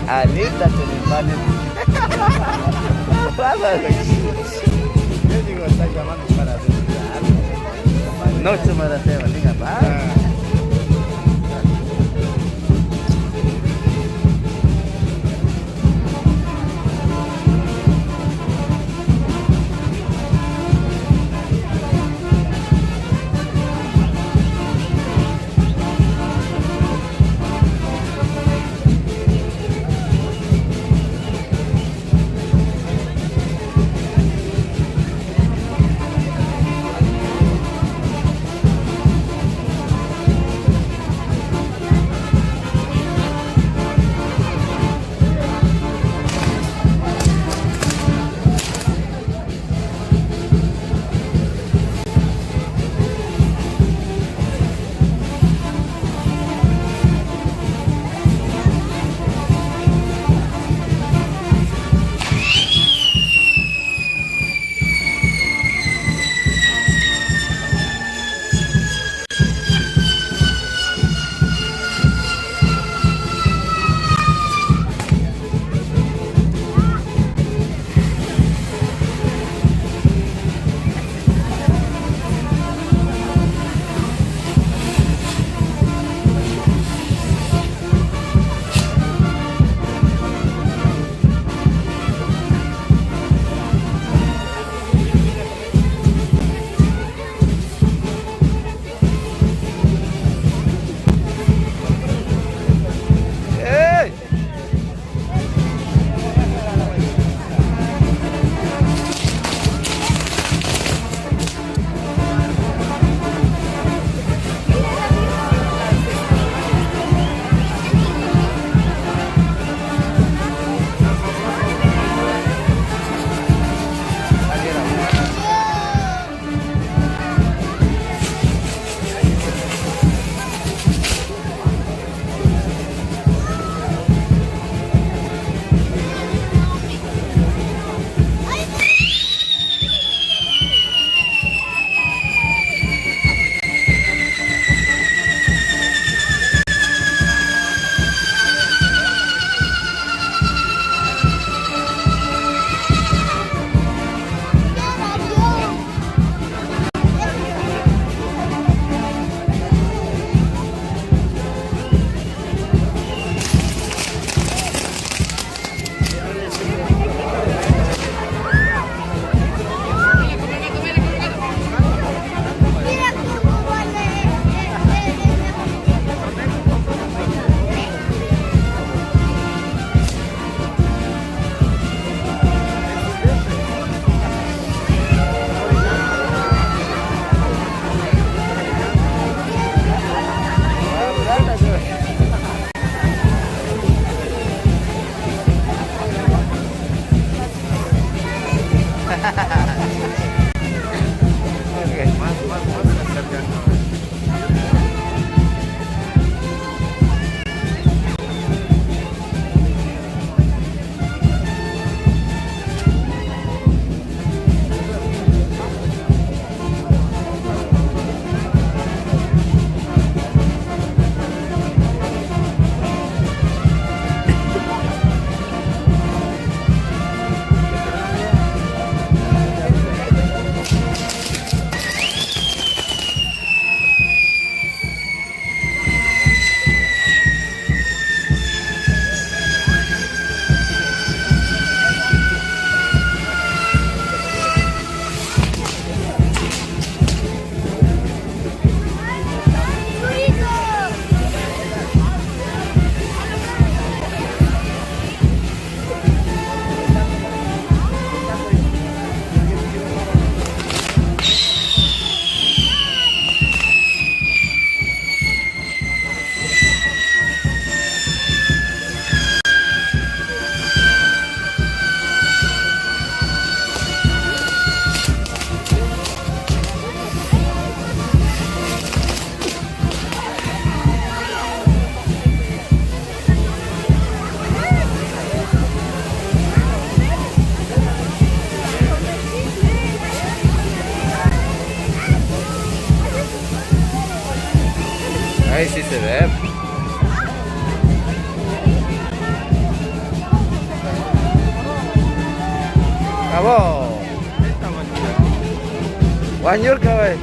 Alita churipani. Yo digo, está llamando para denunciar. No chumaraseva, diga, va. ¡Ey! Mira cómo vale. Más se acercan. ¡Churito! Ahí sí se ve. Acabó. Wañurka, güey.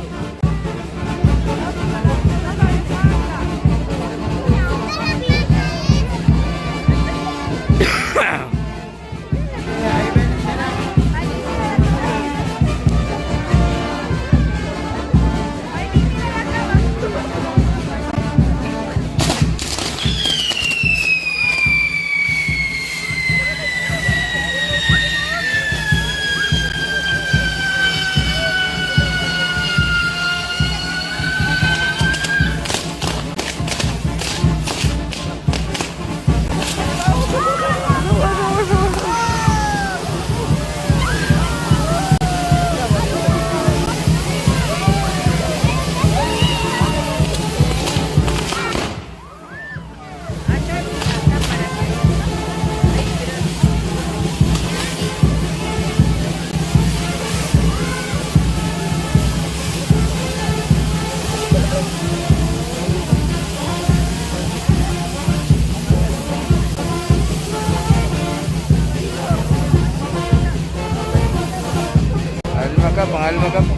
Alma ka po.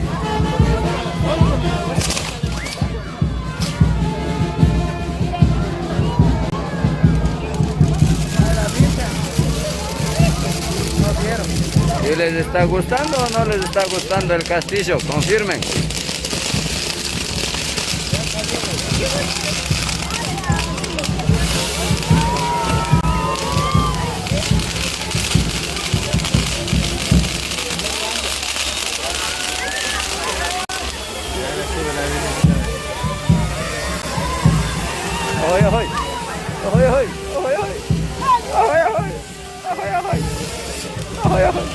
¿Y les está gustando o no les está gustando el castillo? Confirmen. Ahoy, ahoy. Ahoy, ahoy. Ahoy, ahoy. Ahoy, ahoy. Ahoy, ahoy. Ahoy, ahoy.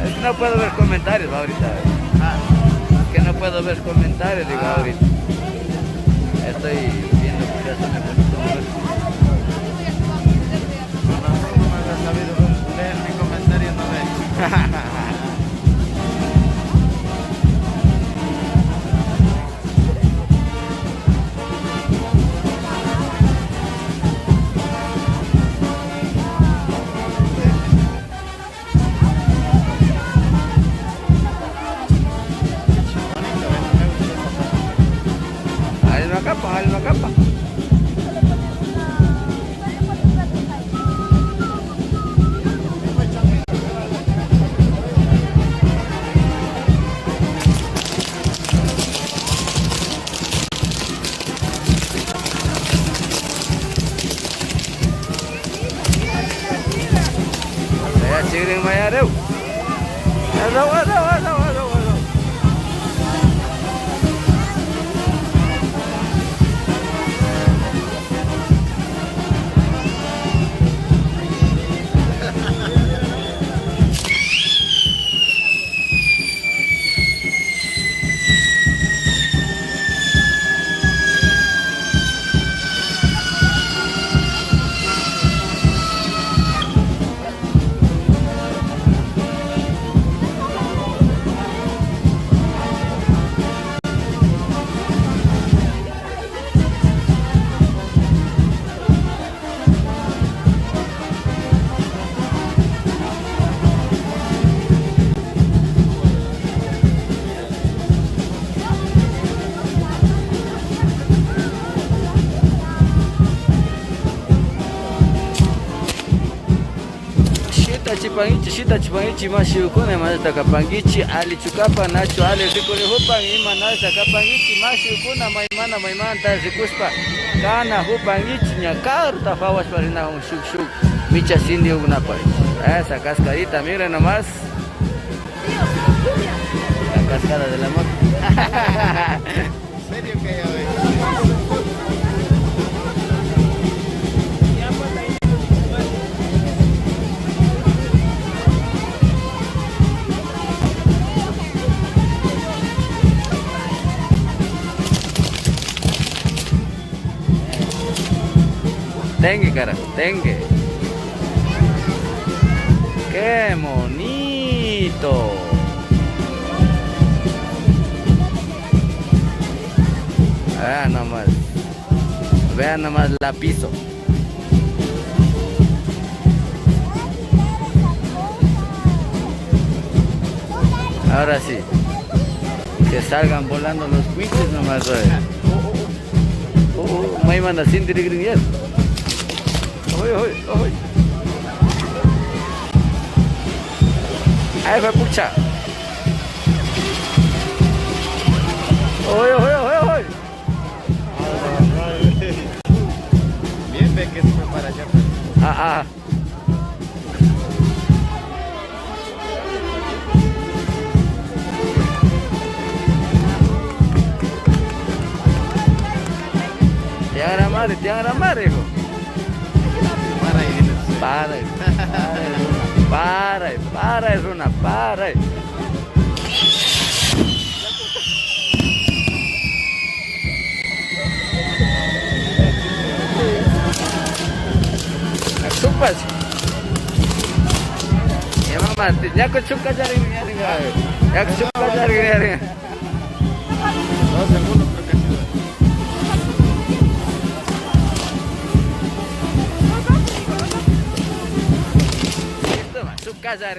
Es que no puedo ver comentarios ahorita. Es que no puedo ver comentarios, digo, ahorita. Estoy viendo que ya se me pone. No, no me has sabido leer mi comentario, no ves. Alma capa. Saya ciring mayareu. Aduh, aduh, aduh, aduh, aduh. Shitachipankichi, shitachipankichi mashikuna imanata kapankichi, alichu kapan, nachu ali rikurihupan, ima nasha kapankichi mashikuna maymana maymanta rikushpa kana hupankichi ña karuta fawashpa rinahun shuk shuk micha sindiyukunapaq. Esa cascadita, miren nomás. La cascada de la moto. ¿Serio que ya ve? Tengue, carajo, tengue. ¡Qué bonito! Vean nomás. Vean nomás la piso. Ahora sí. Que salgan volando los cuiches nomás. Oh, oh, manda sin dirigir. Uy, uy, uy. Ahí fue pucha. Uy, uy, uy, uy. Bien, ve que se fue para allá. Pues. Ah, ah. Te agarra madre, hijo. Para ahí, dile. Para, para, para, Runa, para. Chupas. Ya mamá, ya con chupa ya ya con chupa ya 2 segundos creo que ha sido. Chupa ya.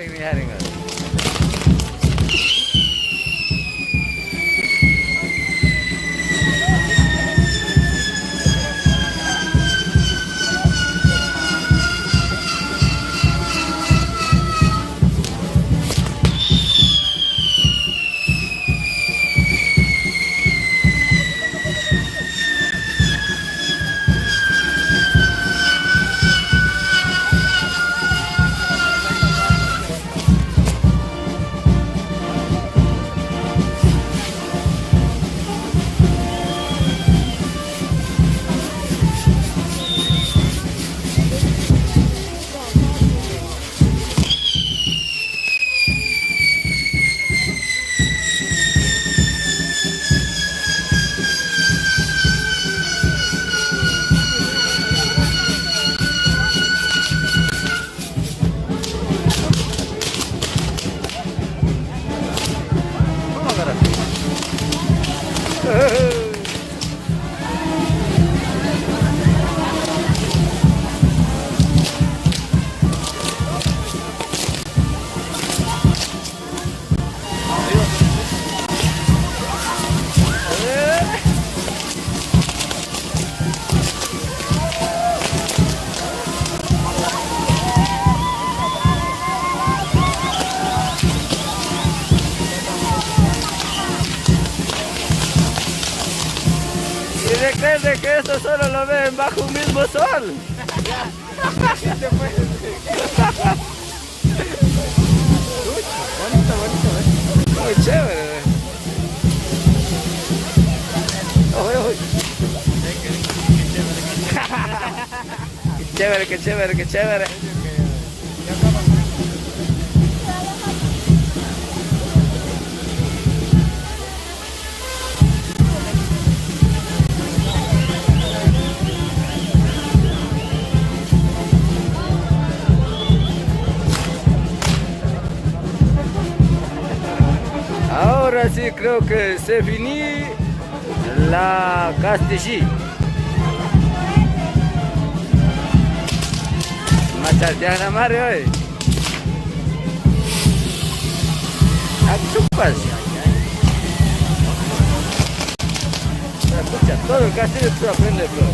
Y recuerden que esto solo lo ven bajo un mismo sol. Bonito, bonito, ¿eh? Muy chévere. Uy, uy. Qué chévere, qué chévere, qué chévere. Ahora sí creo que se finí la Castillí. Machaltean la madre hoy. Chupas. Escucha, todo el castillo tú aprendes, bro.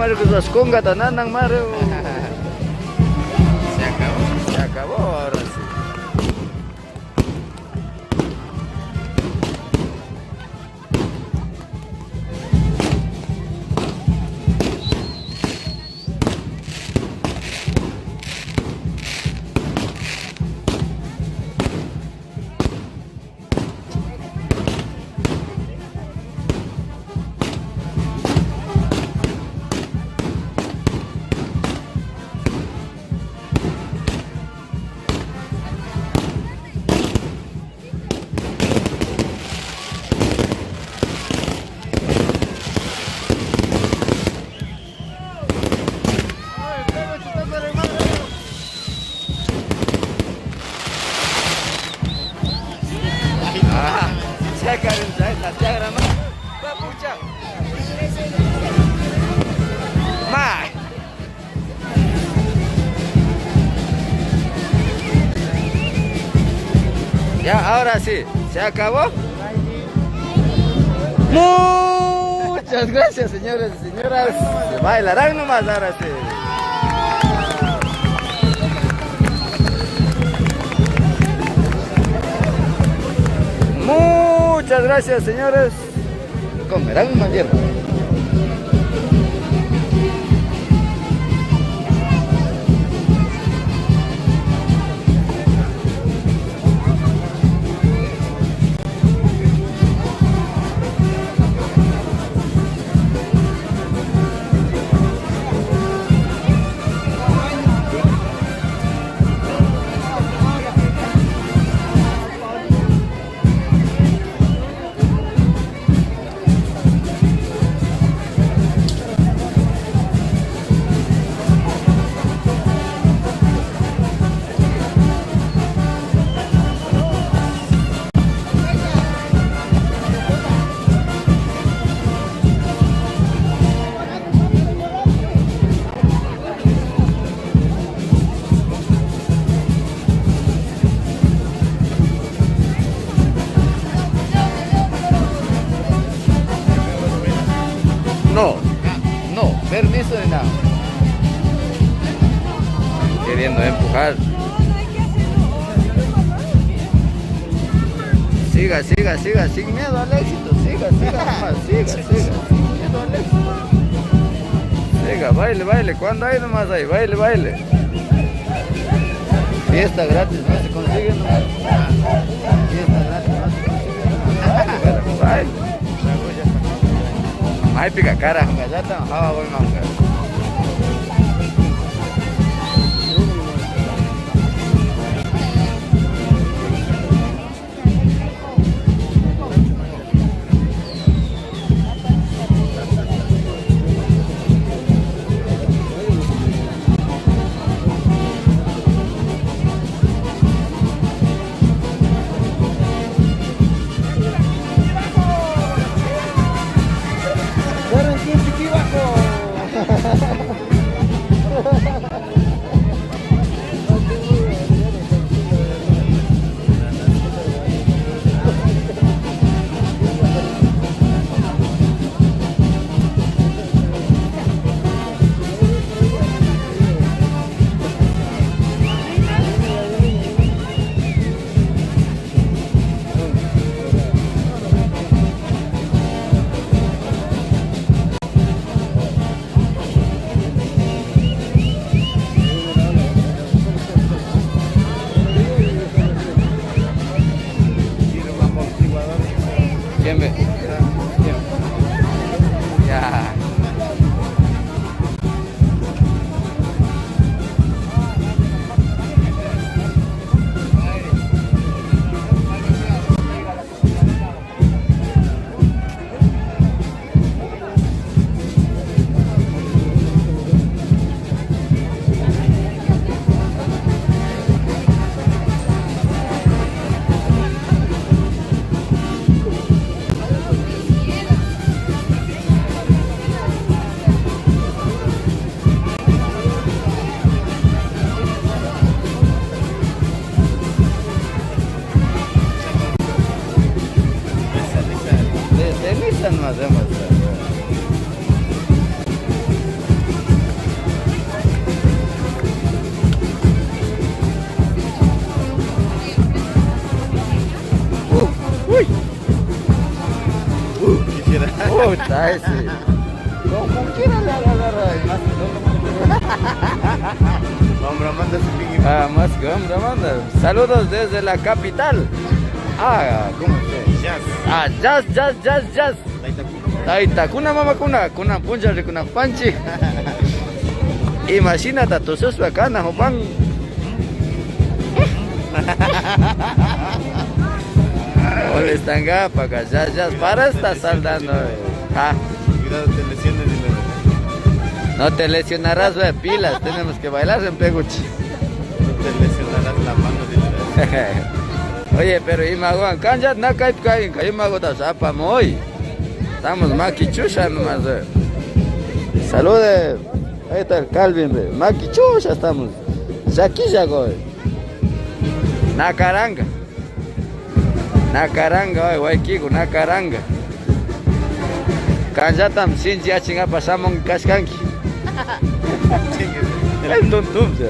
Marcos Tananan Mario. Se acabó. Se acabó ahora sí. Ya, ahora sí, se acabó. Muchas gracias, señores y señoras. Se bailarán nomás ahora sí. Muchas gracias, señores. Comerán más hierba. No, no, permiso de nada. Queriendo empujar. Siga, siga, siga, sin miedo al éxito. Siga, siga, nomás, siga, siga, sin miedo al éxito. Siga, baile, baile. Cuando hay nomás ahí, baile, baile. Fiesta gratis no se consigue nomás. Fiesta gratis no se consigue nomás. Baile, baile. Ay, pica cara, ya está, voy manga. ¿Quién ve? ¿Quién? Ya. De ceniza no hacemos. quiera. Puta, ese. Como quiera le agarra. Hombre, manda su pingui. Ah, más que hombre, manda. Saludos desde la capital. Ah, ¿cómo se? Jazz. Ah, jazz, jazz, jazz, jazz. Taytakuna mamakuna, kunan puncha rikuna panchi. Imagínate tususpa kana hupan. Molestanga pa jazz, jazz, para estar saldando. Ah. Cuidado, te lesiones, dile. No te lesionarás, ve, pilas, tenemos que bailar en peguchi. No te lesionarás la mano, dile. Oye, pero imagoan, kanjat na kaip kain, imago ta sapa moy. Estamos maquichusha nomás, ve. Salude. Ahí está el Calvin, ve. Maquichusha estamos. Yaquilla, goy. Nacaranga. Nacaranga, oye, guayquigo, nacaranga. Kanjatam sinchi achingapa samon kashkanki. El tuntum, se.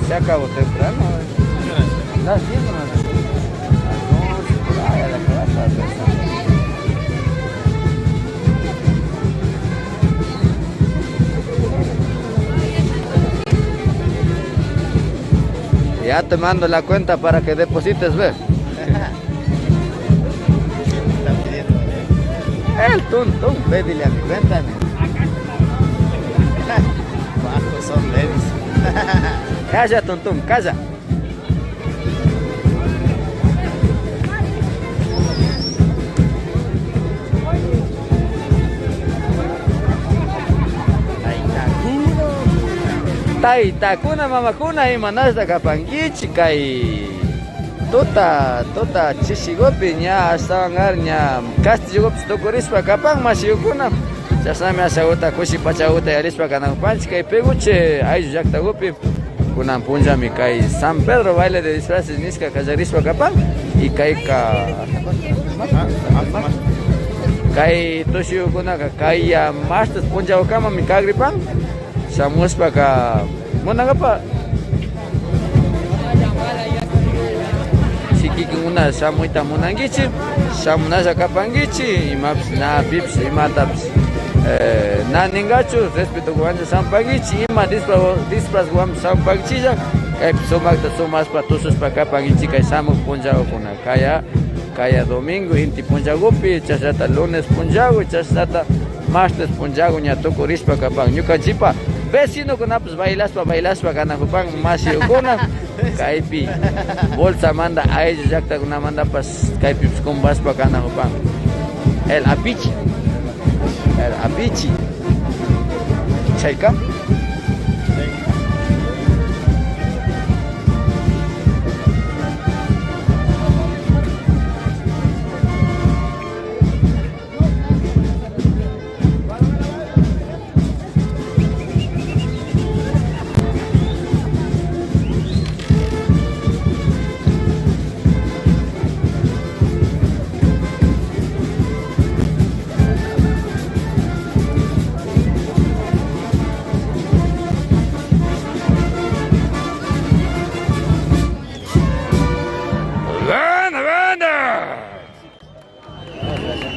Se acabó temprano. Las 10 no. Las 11, por ahí, a la que vas a pensar. Ya te mando la cuenta para que deposites, ve. Está pidiendo, El tum tum, pedile a mi cuenta. Bajo son levis. Calla, tum tum, calla. Taytakuna mamakuna imanashta kapankichik kay tuta tuta chishigupi ña ashtawangar ña castillopish tukurishpa kapan mashiyukuna chashnami ashaguta kushi pachaguta yarishpa kanajupanchik kay Peguche ayllu llaktakupi kunan punllami kay San Pedro baile de disfraces nishka kallarishpa kapan y kayka kay tushuyukunaka kay martes punllawkamami kagripan shamushpaka munangapa chikikinkuna shamuyta munankichik shamunasha kapankichik imapish na pipish imatapish na ninkachu respeto shampankichik ima disfrazwan shampankichilla kaypi sumakta sumashpa tusushpa kapankichik kay shamuk punllawkuna kaya kaya domingo inti punllakupi chashnata lunes punllaku chashnata martes punllaku ña tukurishpa kapan ñukanchikpa vecinokunapish bailashpa bailashpa kanajupan mashiyukuna kaypi bolsamanta ayllu llaktakunamantapash kaypipish kumpashpa kanajupan el apichi chayka.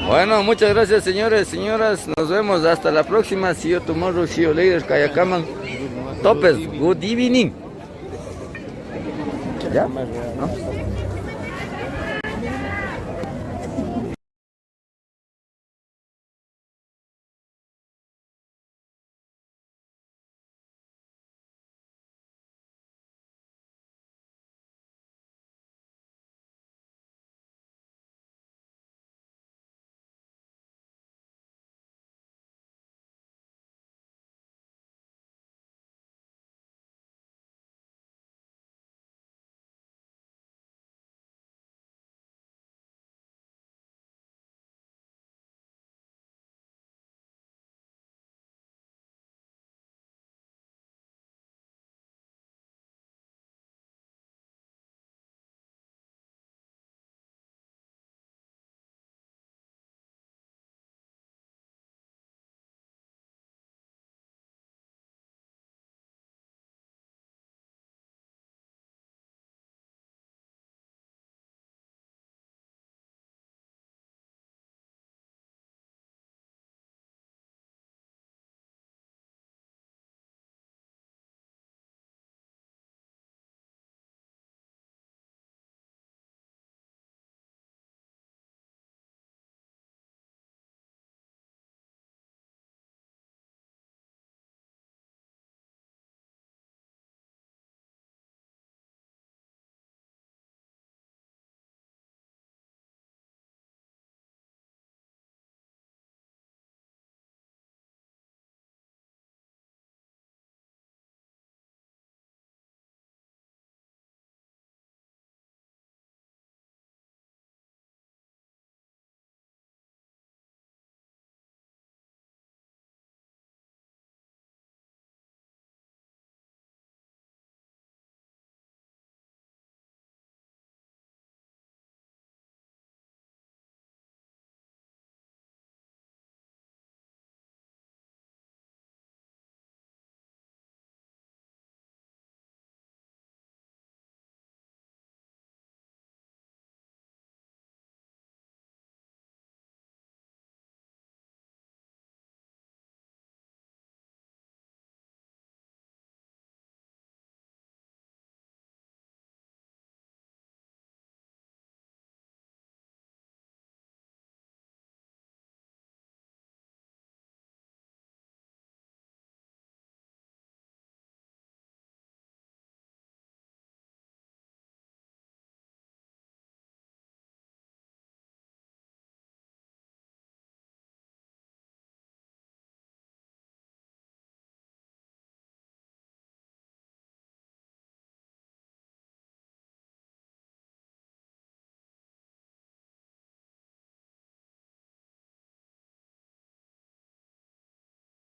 Bueno, muchas gracias, señores, señoras. Nos vemos hasta la próxima. See you tomorrow. See you later. Kayakaman. Topes. Good evening. ¿Ya? ¿No?